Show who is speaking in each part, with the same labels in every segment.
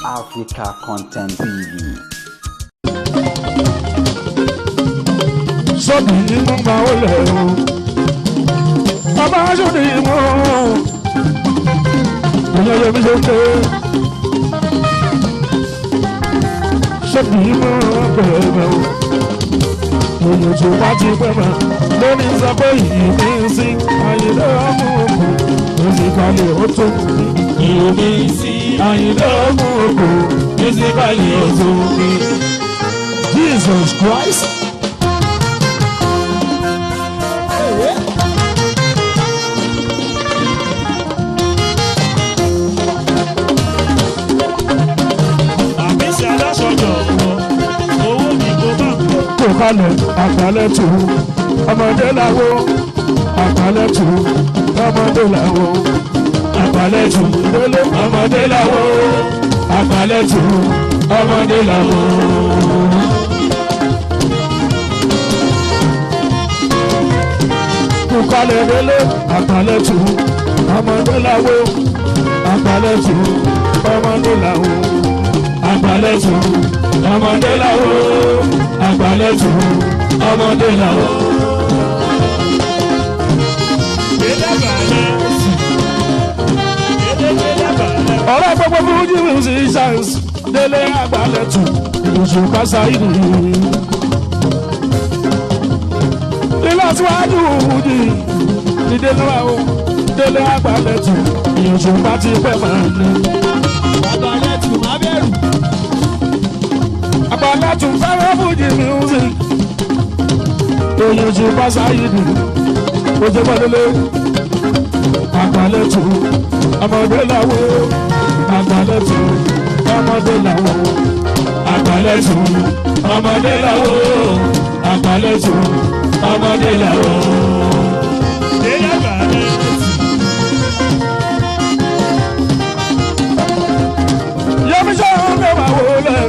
Speaker 1: Africa Content TV.
Speaker 2: Sọ́ọ̀bì mú máa ó lẹ̀ o. Bàbá sọ́ọ̀bì mú. Ìyá yẹmi ṣe ń pè é. Sọ́ọ̀bì mú bẹ̀rẹ̀ o. Èyí tó bá ti pẹ́ mọ́. Lórí sọ pé ìmí sí àyìnlá mú òkú. Mùsíkàlì ó tó. Ìmí sí àyìnlá mú òkú. Mùsíkàlì ó tó. Jesus Christ.
Speaker 3: Àbísí aláṣọjọ ọ̀wọ́ owó mi kò bá ń bọ̀.
Speaker 2: Kò kalẹ̀ àgbálẹ̀ tù ọmọdé làwọ̀ àgbálẹ̀ tù ọmọdé làwọ̀ àgbálẹ̀ tù délé ọmọdé làwọ̀ àgbálẹ̀ tù ọmọdé làwọ̀. Kò kalẹ̀ délé àgbálẹ̀ tù ọmọdé làwọ̀ àgbálẹ̀ tù ọmọdé làwọ̀ àgbálẹ̀ tù ọmọdé làwọ̀ àgbálẹ̀ tù ọmọdé làwọ̀.
Speaker 3: Gbélé bàálẹ̀ sí. Gbélé gbélé bàálẹ̀.
Speaker 2: Ọ̀rẹ́ gbogbo fújì musicians délé àgbálẹ̀ tù Òṣùpá Saheed. Ìlọsíwájú fújì dídé lọ́wọ́ o délé àgbálẹ̀ tù Òṣùpá ti pẹ́ máa ní.
Speaker 4: Àgbàlẹ̀ tù má bẹ̀rù.
Speaker 2: Àgbálẹ̀ tù fẹ́ràn fújì music. Òṣùpá Saheed ojú pẹ́lẹ́lẹ́ àgbálẹ̀ tù ọmọdé làwọ̀ àgbálẹ̀ tù ọmọdé làwọ̀ àgbálẹ̀ tù ọmọdé làwọ̀ àgbálẹ̀ tù ọmọdé làwọ̀.
Speaker 3: Gbélé bàálẹ̀ sí.
Speaker 2: Yẹmi sọ̀rọ̀ ń bá wò lẹ̀.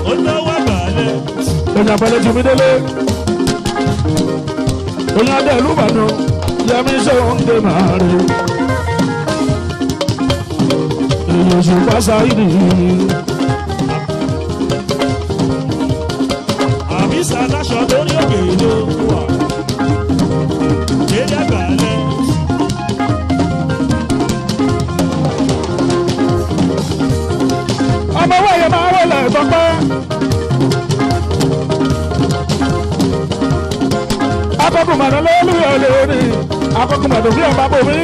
Speaker 3: Ó náwó àgbàlẹ̀ sí.
Speaker 2: Èyàn àgbálẹ̀ tù mí délé. Èyàn adé ìlú Ìbàdàn. Yẹmi sọ̀rọ̀ ń dé màá rè. Èyàn Òṣùpá Saheed.
Speaker 3: Àbísí aláṣọ lórí òkè ló wà. Gbélé bàálẹ̀ sí.
Speaker 2: Ọmọ wẹ̀yẹ máa wọlé tọpẹ́. Akọkùnmọ̀dé lórí lórí akọkùnmọ̀dé fi ọba bò mí.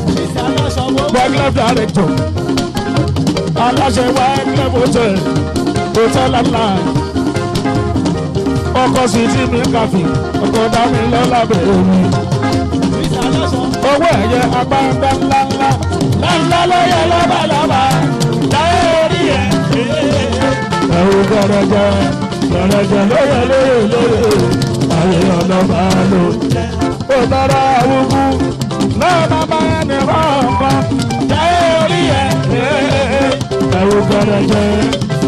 Speaker 4: Àbísí aláṣọ mọ́.
Speaker 2: Wyclef director aláṣẹ Wyclef hotel hotel align ọkọ̀ sí tí mi kàfí ọkọ̀ dá mi lọ́la bẹ̀rẹ̀ mi.
Speaker 4: Àbísí aláṣọ.
Speaker 2: Owó ẹ̀yẹ agbáńgbá ńláńlá ńláńlá lóye lọ́balọ́ba láyé orí ẹ̀. Ẹ̀rù gẹ̀rẹ́gẹ̀ gẹ̀rẹ́gẹ̀ lóye lóye lóye ayé ọlọ́ba ló. Ó tọrọ àwùkù náà bàbá ẹni kọ̀ọ̀kan láyé orí ẹ̀. Ẹ̀rù gẹ̀rẹ́gẹ̀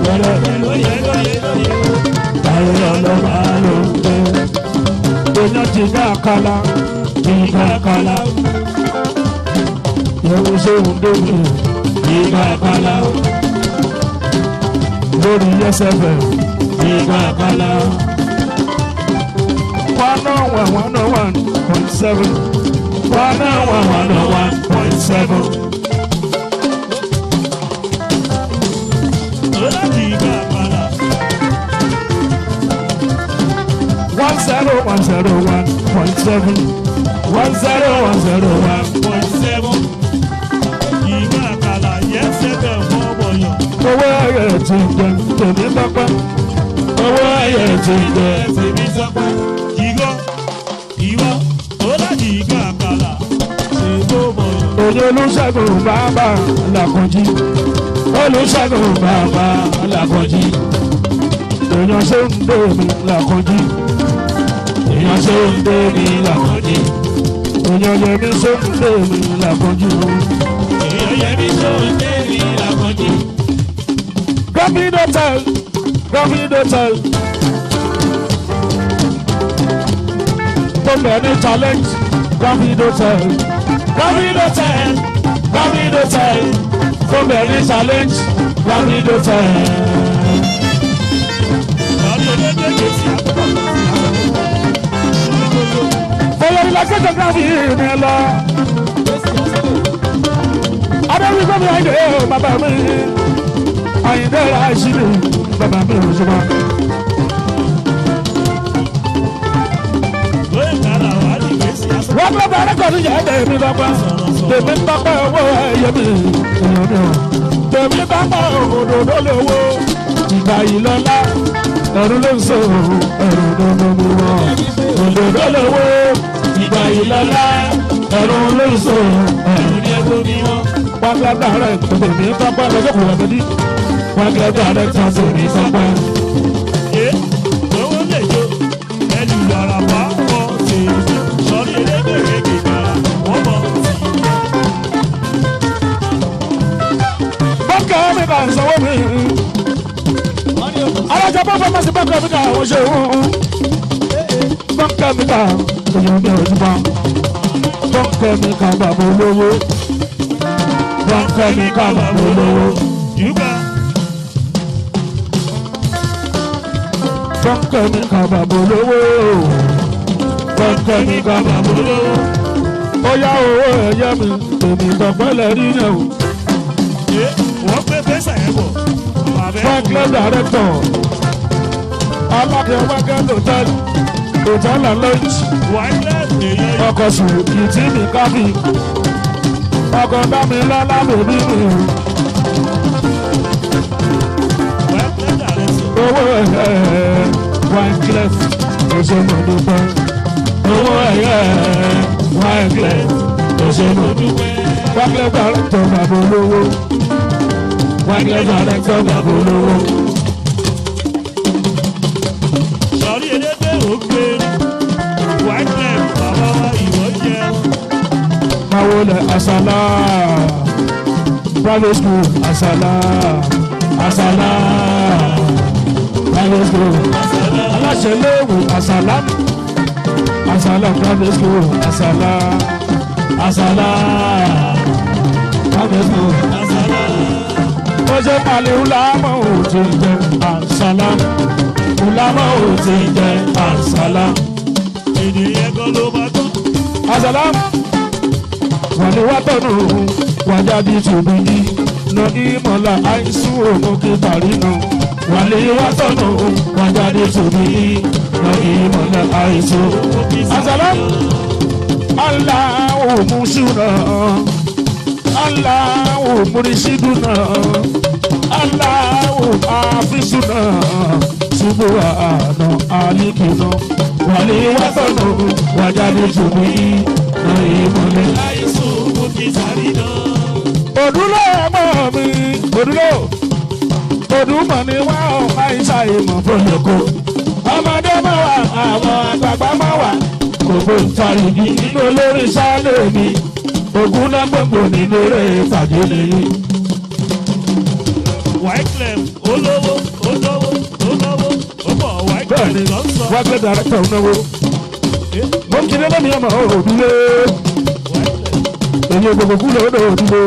Speaker 2: gẹ̀rẹ́gẹ̀
Speaker 3: Lóye lóye lóye.
Speaker 2: ayé ọlọ́ba ló. Èèyàn ti dá àkàlà ti dá àkàlà. Ẹ̀rù sóhun dóbi ìgbà àkàlà. Lórí SFM ìgbà àkàlà. 101 101.7 101 101.7.
Speaker 3: Ó láti ìgbà àpàlà.
Speaker 2: 10101.7 10101.
Speaker 3: .7. Ìgbà àkàlà yẹn ṣẹ̀fẹ̀ fún ọmọ yàn.
Speaker 2: Owó ẹyẹ ti jẹ tèmi tọpẹ́. Owó ẹyẹ ti jẹ.
Speaker 3: Tèmi sọ pé ìgọ́ ìwọ ó láti ìgbà àkàlà ṣe bó mọ̀ yàn.
Speaker 2: Òye Olúṣẹ́gun bàbá Làkànjí. Olúṣẹ́gun bàbá Làkànjí. Èèyàn ṣe ń dé mi Làkànjí. Èèyàn ṣe ń dé mi Làkànjí. Èèyàn yẹmi ṣe ń dé mi Làkànjí.
Speaker 3: Èèyàn yẹmi tó ń dé mi Làkànjí.
Speaker 2: Grand Hotel Grand Hotel. Tó bẹ̀ ní challenge Grand Hotel Grand Hotel Grand Hotel Tó bẹ̀rẹ̀ challenge Lámìdó tẹ̀. Bọ́lá ìlàkẹ́jọ gíráfì mi lọ. Adéwì gómìnà Àyìndé bàbá mi. Àyìndé Ràṣídì bàbá mi ò ṣe wá. Wọ́n gbọ́ bá rẹ́kọ̀dù yẹn tèmi lọ́pẹ́. Tèmi tọ́pẹ́ owó ẹyẹ mi. Tèmi tọ́pẹ́ òdòdó lówó. Ìgbà yìí lọ́lá. Ẹ̀rù ló ń sọ ẹ̀rù ló ń mú wọn. Òdòdó lówó. Ìgbà yìí lọ́lá. Ẹ̀rù ló ń sọ ẹ̀rù ní ẹgbẹ́ mi wọn. Wọ́n gbọ́ bá rẹ̀ tèmi tọ́pẹ́ lọ́sọ̀kùnrin ọ̀gbẹ́dì. Wọ́n gbọ́ bá rẹ̀ tèmi tọ́pẹ́. Sanwó mi. Alájà bọ́ fọmọ sí bọ́ǹkà mi ká àwọn ṣe òun. Bọ́ǹkà mi ká èèyàn mi ò dúpọ̀. Bọ́ǹkà mi ká bàbá olówó. Bọ́ǹkà mi ká bàbá olówó. Bọ́ǹkà mi ká bàbá olówó. Bọ́ǹkà mi ká bàbá olówó. Ó yá owó ẹ̀yẹ mi, tèmi tọ̀pẹ́lẹ̀ rí yẹn o. Wákìlẹ̀ director Alákẹ́ Wákẹ́lẹ̀ hotel hotel and lunch ọkọ̀ sùn ìtì mi káfí ọkọ̀ dámilọ́lá bèbí mi. Owó ẹ̀yẹ Wákìlẹ̀ òṣèlú-dúpẹ́. Owó ẹ̀yẹ Wákìlẹ̀ òṣèlú-dúpẹ́. Wákìlẹ̀ director bàbá olówó. Wákìlẹ̀ director bàbá olówó.
Speaker 3: Sọ̀rí elédè ò gbé Wákìlẹ̀ bàbá wa ìwọ jẹ́.
Speaker 2: Mawolẹ̀ Asala private school Asala Asala private school aláṣẹ léwu Asala Asala private school Asala Asala private school Asala. Ó ṣe pàlẹ́ ńlámọ̀ ò ti jẹ Asala ńlámọ̀ ò ti jẹ Asala.
Speaker 3: Èdè yẹn gan ló máa tán.
Speaker 2: Asala wàlé wá tọ̀nù wájáde tòbí ní lọ́ní mọ̀lá àìsùn òun kí tàrí nù. Wàlé wá tọ̀nù wájáde tòbí ní lọ́ní mọ̀lá àìsùn. Asala Allahu musuna Allahu murshiduna Allahu hafizuna subhana alikina. Wàlé wá tọ̀nù wájáde tòbí ní lọ́ní mọ̀lá
Speaker 3: Àìsùn òun kì í sáré náà.
Speaker 2: Òdúlé ọmọ mi òdúlé òdúmọ̀ ni wá ọ̀ma ìṣàìmọ̀ fọlọ́kọ. Ọmọdé máa wà àwọn àgbààgbà máa wà. Gbogbo ìfarigi nínú olórin sálẹ̀ mi. Ògùn náà gbogbo nínú eré ìtàgé nìyí.
Speaker 3: Wyclef olówó olówó olówó ó bọ̀ Wyclef
Speaker 2: Bẹ́ẹ̀ni,
Speaker 3: ló ń sọ.
Speaker 2: Wyclef director náwó. Mo ń kiri lẹ́nu ọmọ òdúlé. Èyí gbogbo kú lọ́dọ̀ òdúlé.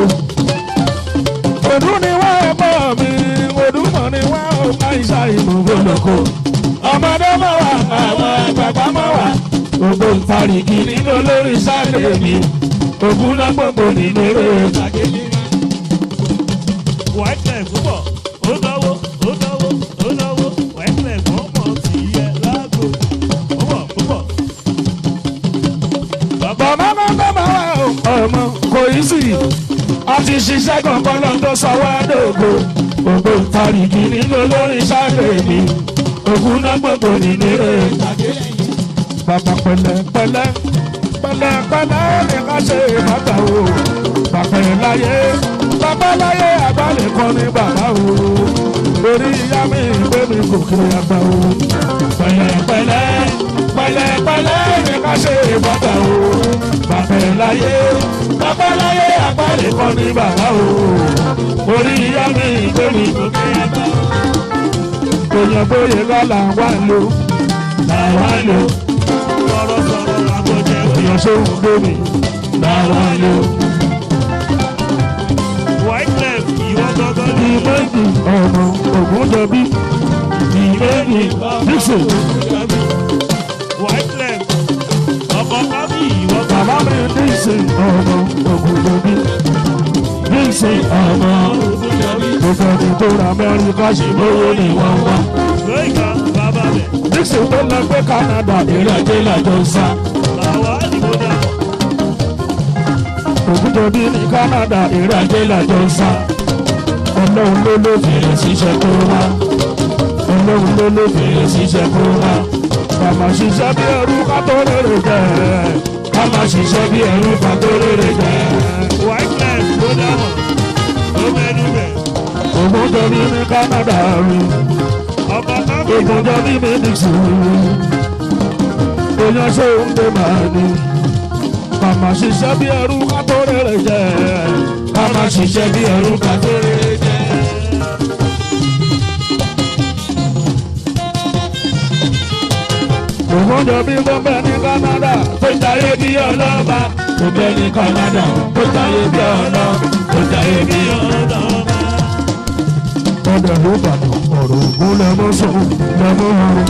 Speaker 2: Òdú ni wá ọmọ mi, òdúmọ̀ ni wá ọmọ ìṣàìmọ̀ fọlọ́kọ. Ọmọdé máa wà, àwọn àgbààgbà máa wà. Gbogbo ìfarigi nínú olórí sáré mi. Ògùn náà gbogbo nínú eré ìtàgé mi.
Speaker 3: Wyclef púpọ̀ ó náwó ó náwó ó náwó Wyclef ọmọ tì í yẹ láago ó bọ̀ púpọ̀. Bàbá
Speaker 2: Bàbá máa ń bá máa wà ọmọ kò í sì. A ti ṣiṣẹ́ kankan lọ tó sọ wá dògo. Gbogbo ìfarigi nínú olórí sáré mi. Ògùn náà gbogbo nínú eré ìtàgé mi. Bàbá pẹ̀lẹ́ pẹ̀lẹ́ pẹ̀lẹ́ pẹ̀lẹ́ ní ká ṣe bàbá o. Bàbá láyé bàbá láyé àgbálẹ̀ kan ní bàbá o. Orí ìyá mi gbé mi gòkè àgbà o. Pẹ̀lẹ́ pẹ̀lẹ́ pẹ̀lẹ́ pẹ̀lẹ́ ní ká ṣe bàbá o. Bàbá láyé bàbá láyé àgbálẹ̀ kan ní bàbá o. Orí ìyá mi gbé mi gòkè àgbà o. Èèyàn bóyá lọ́la wà lò làwa lò
Speaker 3: sọ̀rọ̀ sọ̀rọ̀ àgbọ̀jẹ̀
Speaker 2: èèyàn ṣe ń gbé mi làwa lò.
Speaker 3: Wyclef
Speaker 2: Ìméjì ọmọ Ògúnjọbí. Ìméjì Dixon.
Speaker 3: White leg. Ọkọ̀ kábí ìwọ.
Speaker 2: Bàbá mi Dixon ọmọ Ògúnjọbí. Dixon ọmọ gbogbo ẹni tó ra Amẹ́ríkà ṣe lówó ni wọ́n wá.
Speaker 3: Lóyìnká bàbá rẹ̀.
Speaker 2: Dixon tó lọ gbé Canada èrè ajé làjọ ń sá.
Speaker 3: Làwa ni mo dà.
Speaker 2: Ògúnjọbí ní Canada èrè ajé làjọ ń sá. Ọlọ́run ló ló fèrè síṣẹ́ kó wá. Ọlọ́run ló ló fèrè síṣẹ́ kó wá. Bàbá ṣiṣẹ́ bí ẹrú ká tó rere jẹ. Bàbá ṣiṣẹ́ bí ẹrú ká tó rere jẹ.
Speaker 3: White leg ló dà mọ̀. Ó mẹ́nu bẹ̀.
Speaker 2: Ògúnjọbí ní Canada rí.
Speaker 3: Ọkọ̀ kábí
Speaker 2: Ògúnjọbí mi Dixon. Èèyàn ṣe ń gbé màá ní. Bàbá ṣiṣẹ́ bí ẹrú ká tó rere jẹ. Bàbá ṣiṣẹ́ bí ẹrú ká tó rere jẹ. Ògúnjọbí tó bẹ ní Canada tó jayé bí ọlọ́ba. Tó bẹ ní Canada tó jayé bí ọlọ́ba. Tó jayé bí ọlọ́ba. Ọ̀dẹ̀ ló bàdàn ọ̀rọ̀ ògún lẹ́mọ́ sọ lẹ́mọ́ ọ̀rọ̀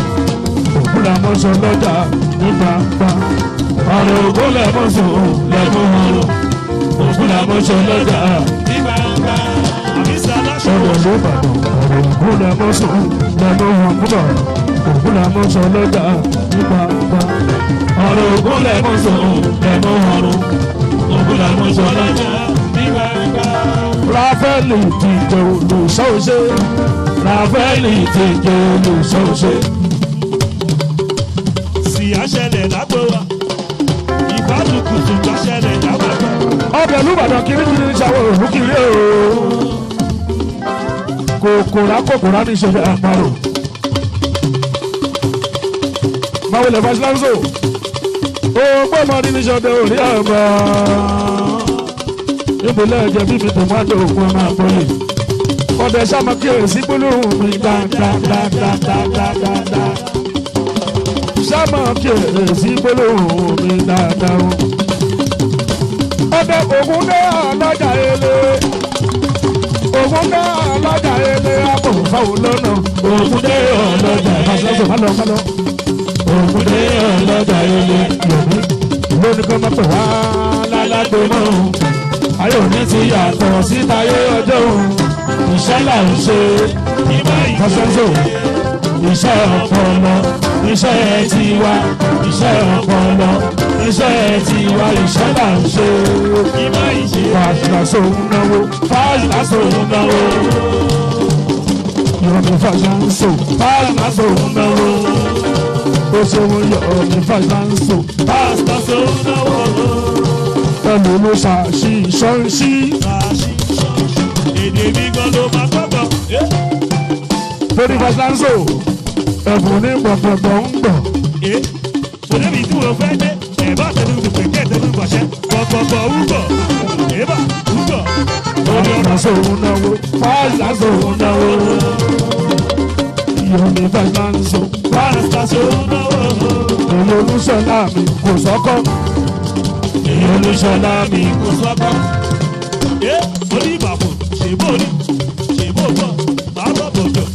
Speaker 2: ògún lẹ́mọ́ sọ lọ́jà ní gbangba. Ọ̀rọ̀ ògún lẹ́mọ́ sọ lẹ́mọ́ ọ̀rọ̀ ògún lẹ́mọ́ sọ lọ́jà
Speaker 3: ní gbangba. Àbísí aláṣọ.
Speaker 2: ọ̀dẹ̀ ló bàdàn ọ̀rọ̀ ògún lẹ́mọ́ sọ lẹ́mọ́ ọ̀rọ̀ ògún lẹ́mọ́ sọ lọ́jà ní gbangba. Ọ̀rọ̀ ògún lẹ́mọ́ sọ lẹ́mọ́ ọ̀rọ̀ ògún lẹ́mọ́ sọ lọ́jà.
Speaker 3: Ní gbangba.
Speaker 2: Ráfẹ́lì ti jẹ olùṣọ́ṣe. Ráfẹ́lì ti jẹ olùṣọ́ṣe.
Speaker 3: Sì á ṣẹlẹ̀ lágbo wa. Ìbálòkùtù tó ṣẹlẹ̀ lágbo wa.
Speaker 2: Ọbẹ̀ Olúbàdàn kirikiri ṣàwọ̀ òru kiri o. Kòkòrá kòkòrá ní ṣe àparò. Báwo lè fàṣíláńsò? Ògbó ọmọdé ní ṣọdẹ orí ọmọ. Ìbílẹ̀ ẹ̀jẹ̀ bíbí tòmátò òkun ọmọ àpòyè. Ọdẹ sábà kíyèsí gbólóhùn mi dáadáadáadáadáa. Sábà kíyèsí gbólóhùn mi dáadáa. Ọdẹ ògùn náà lọ́jà ele. Ògùn náà lọ́jà ele àpò fáwọn lọ́nà. Ògùn dé ọlọ́jà ele. Má lọ má lọ. Ògùn dé ọlọ́jà ele. Yọ̀mí lónìí kan máa pè wá lálágbé mọ́. Ayé òní ti yàtọ̀ síta ayé ọjọ́ òun. Iṣẹ́ là ń ṣe. Fọ́sẹ́ńsò. Iṣẹ́ ọpọlọ, iṣẹ́ tiwa, iṣẹ́ ọpọlọ, iṣẹ́ tiwa, iṣẹ́ là ń ṣe. Fàṣìlàṣọ ń náwó, fàṣìlàṣọ ń náwó. Yọ̀mí fàṣàǹsò, fàṣìlàṣọ ń náwó. Ó ṣeun yọ̀mí fàṣàǹsò,
Speaker 3: Pásítọ̀ ń náwó.
Speaker 2: pẹ̀lú ló ṣàṣìṣọ́ṣí.
Speaker 3: Èdè mi gan ló máa gbọ́gbọ́.
Speaker 2: Torí fàṣàǹsò, ẹ̀bùn ní gbọ̀ngbọ̀ngbọ̀ ń gbọ̀.
Speaker 3: Mo débi tí mo fẹ́ dé. Ẹ̀bá tẹnu pèpè tẹnu pàṣẹ. Gbọ̀ngbọ̀ngbọ̀ wúgọ̀. Ẹ̀bá wúgọ̀. Omi ọ̀rọ̀
Speaker 2: Fàṣàǹsò ń náwó, fàṣàǹsò ń náwó. Yọ̀mí fàṣàǹsò,
Speaker 3: pásítọ̀ ń náwó.
Speaker 2: èyí olúṣọlá mi kò sọ́kọ́. Èyí olúṣọlá mi
Speaker 3: Kò sọ́kọ́. Oní ìbàfò ṣèbó ní ṣèbó bọ̀ bàbá bọ̀jọ̀.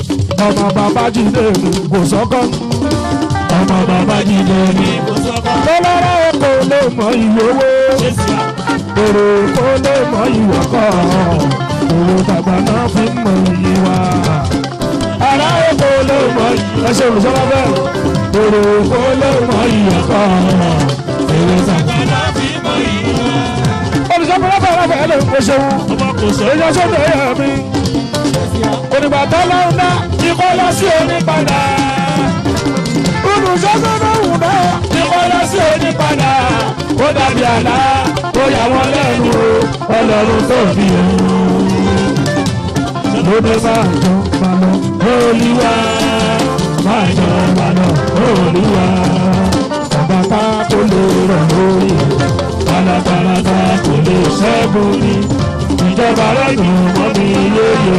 Speaker 2: ọmọ bàbá jíde mi kò sọ́kọ́. Ọmọ bàbá jíde mi.
Speaker 3: Kò sọ́kọ́.
Speaker 2: Lọ́lọ́rọ́ kò lè mọ ìwé owó.
Speaker 3: Ṣé sì á?
Speaker 2: Èrò kò lè mọ ìwọ́kọ̀. Èrò tàgbà náà fi ń mọ iye wa. Ará kò lè mọ ẹsẹ̀ olùsọ́lá bẹ́ẹ̀. Èrò kò lè mọ ìwọ́kọ̀. Èrò tàgbà
Speaker 3: Bàbá fi mọ ìwà.
Speaker 2: Olùsọ́lá bẹ́ẹ̀ bẹ́ẹ̀ lè ń ṣeun.
Speaker 3: Ọmọ kò sọ.
Speaker 2: Èèyàn sọ́dọ̀ ẹ̀yà mi. Onígbà tó lọ́hùn náà, ikọ́ lọ sí onípadà. Olùsọ́sọ́ lọ́hùn náà, ikọ́ lọ sí onípadà. Ó dàbí àlá, ó yà wọ́n lẹ́nu o, Ọlọ́run tó fi hàn. Lóde máa jọba lọ, Olúwa. Máa jọba lọ, Olúwa. Ọba tá kò lè rọ̀ lórí rẹ̀, alágbára tá kò lè ṣẹ́gun ni. Ìjọba rẹ̀ dùn mọ́ mi lóye o.